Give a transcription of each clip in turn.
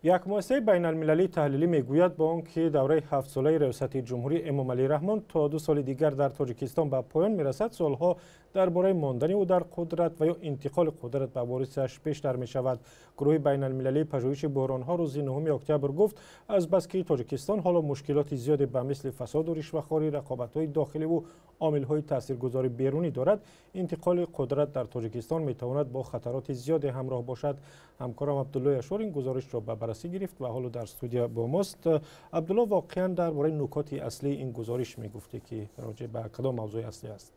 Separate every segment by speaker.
Speaker 1: Як муассисаи байналмилалии таҳлилӣ мегӯяд, бо он ки давраи ҳафтсолаи раёсати ҷумҳурӣ Эмомалӣ Раҳмон то 2 соли дигар дар Тоҷикистон ба поён мерасад, суолҳо дар бораи мондани ӯ дар қудрат ва ё интиқоли қудрат ба ворисаш бештар мешавад. Гурӯҳи байналмилалии пажӯҳиши буҳронҳо рӯзи 9 октябр гуфт, азбаски Тоҷикистон ҳоло мушкилоти зиёде ба мисли фасоду ришвахорӣ, рақобатҳои дохиливу омилҳои таъсиргузори берунӣ дорад, интиқоли қудрат дар Тоҷикистон метавонад бо хатароти зиёде ҳамроҳ бошад. Ҳамкорам Абдулло Яшор ин гузоришро ба баррасӣ гирифт ва ҳоло дар студия бо мост. Абдулло, воқеан дар бораи нукоти аслии ин гузориш мегуфтӣ, ки роҷеъ ба кадом мавзӯи аслӣ аст?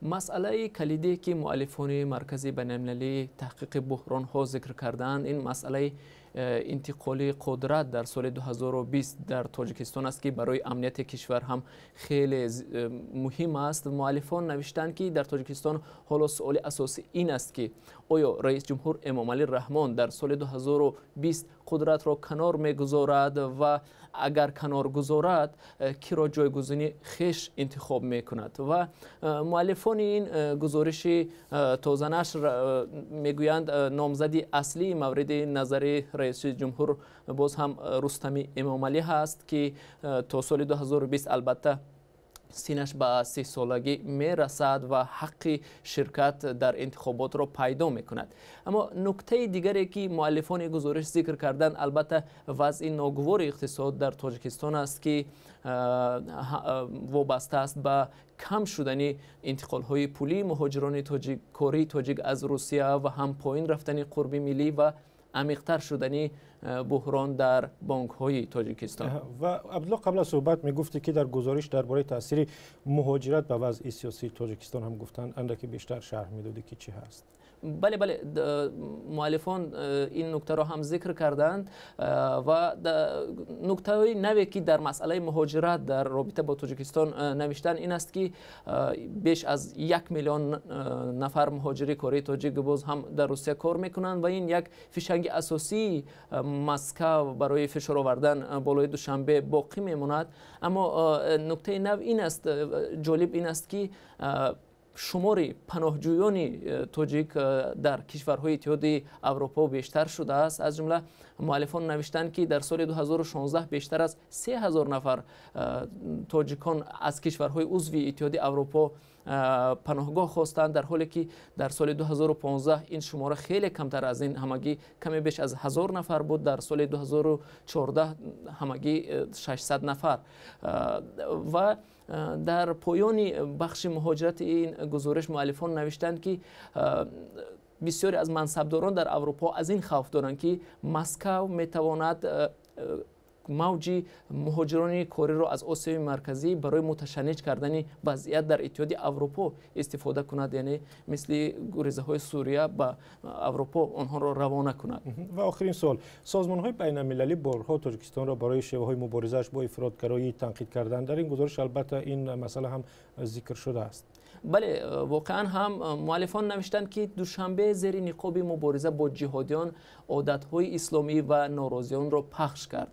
Speaker 2: Масъалаи калидие, ки муаллифони Маркази байналмилалии таҳқиқи буҳронҳо зикр кардаанд, ин масъалаи интиқоли қудрат дар соли 2020 дар Тоҷикистон аст, ки барои амнияти кишвар ҳам хеле муҳим аст. Муаллифон навиштанд, ки дар Тоҷикистон ҳоло суоли асосӣ ин аст, ки оё раис ҷумҳур Эмомалӣ Раҳмон дар соли 2020 қудратро канор мегузорад ва агар канор гузорад, киро ҷойгузини хеш интихоб мекунад. Ва муаллифони ин гузориши тозанашр мегӯянд, номзади аслии мавриди назари раиси ҷумҳур боз ҳам Рустами Эмомалӣ ҳаст, ки то соли 2020 албатта синаш ба 30-солагӣ мерасад ва ҳаққи ширкат дар интихоботро пайдо мекунад. Аммо нуктаи дигаре, ки муаллифони гузориш зикр карданд, албатта вазъи ногувори иқтисод дар Тоҷикистон аст, ки вобаста аст ба кам шудани интиқолҳои пулии муҳоҷирони кории тоҷик аз Русия ва ҳам поин рафтани қурби миллӣ ва амиқтар шудани буҳрон дар бонкҳои Тоҷикистон.
Speaker 1: Ва Абдулло, қабл аз суҳбат мегуфтӣ, ки дар гузориш дар бораи таъсири муҳоҷират ба вазъи сиёсии Тоҷикистон ҳам гуфтанд. Андаке бештар шарҳ медодӣ, ки чӣ ҳаст?
Speaker 2: Бале, муаллифон ин нуктаро ҳам зикр карданд ва нуктаҳои наве, ки дар масъалаи муҳоҷират дар робита бо Тоҷикистон навиштанд, ин аст, ки беш аз 1 миллион нафар муҳоҷири кории тоҷик боз ҳам дар Русия кор мекунанд ва ин як фишанги асосии Москав барои фишор овардан болои Душанбе боқӣ мемонад. Аммо нуктаи нав ин аст, ҷолиб ин аст, ки шумори паноҳҷӯёни тоҷик дар кишварҳои Иттиҳоди Аврупо бештар шудааст. Аз ҷумла муаллифон навиштанд, ки дар соли 2016 бештар аз 3000 нафар тоҷикон аз кишварҳои узви Иттиҳоди Аврупо паноҳгоҳ хостанд, дар ҳоле ки дар соли 2015 ин шумора хеле камтар аз ин, ҳамагӣ каме беш аз 1000 нафар буд, дар соли 2014 ҳамагӣ 600 нафар. Ва дар поёни бахши муҳоҷирати ин гузориш муаллифон навиштанд, ки бисёре аз мансабдорон дар Аврупо аз ин хавф доранд, ки Москав метавонад мавҷи муҳоҷирони кориро аз Осиёи Марказӣ барои муташанниҷ кардани вазъият дар Иттиҳоди Аврупо истифода кунад, яъне мисли гурезаҳои Сурия ба Аврупо онҳоро равона кунад.
Speaker 1: Ва охирин суол: созмонҳои байналмилалӣ борҳо Тоҷикистонро барои шеваҳои муборизааш бо ифротгароӣ танқид карданд. Дар ин гузориш албатта ин масъала ҳам зикр шудааст.
Speaker 2: Бале, воқеан ҳам муаллифон навиштанд, ки Душанбе зери ниқоби мубориза бо ҷиҳодиён одатҳои исломӣ ва норозиёнро пахш кард.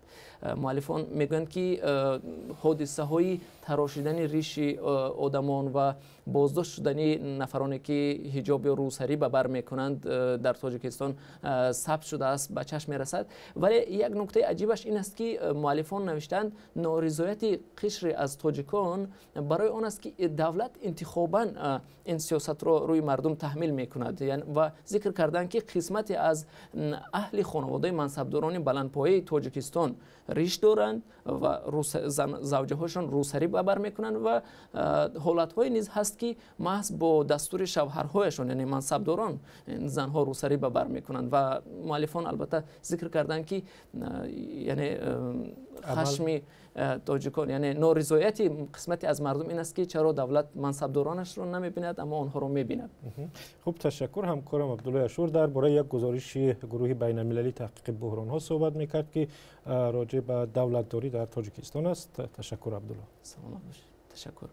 Speaker 2: Муаллифон мегӯянд, ки ҳодисаҳои тарошидани риши одамон ва боздошт шудани нафароне, ки ҳиҷоб ё рӯсарӣ ба бар мекунанд, дар Тоҷикистон сабт шудааст, ба чашм мерасад. Вале як нуктаи аҷибаш ин аст, ки муаллифон навиштанд, норизояти қишре аз тоҷикон барои он аст, ки давлат интихобан ин сиёсатро рӯи мардум таҳмил мекунад, ва зикр карданд, ки қисмате аз аҳли хонаводаи мансабдорони баландпояи Тоҷикистон риш доранд ва завҷаҳошон рӯсарӣ ба бар мекунанд ва ҳолатҳое низ ҳаст, ки маҳз бо дастури шавҳарҳояшон, яъне мансабдорон, занҳо рӯсарӣ ба бар мекунанд. Ва муаллифон албатта зикр карданд, ки яъне хашми тоҷикон, яъне норизояти қисмате аз мардум ин аст, ки чаро давлат мансабдоронашро намебинад, аммо онҳоро мебинад.
Speaker 1: Хуб, ташаккур. Ҳамкорам Абдулло Ашур дар бораи як гузориши гурӯҳи байналмилалии таҳқиқи буҳронҳо суҳбат мекард, ки роҷеъ ба давлатдорӣ дар Тоҷикистон аст. Ташаккур, Абдулло.
Speaker 2: Саломат бошед, ташаккур.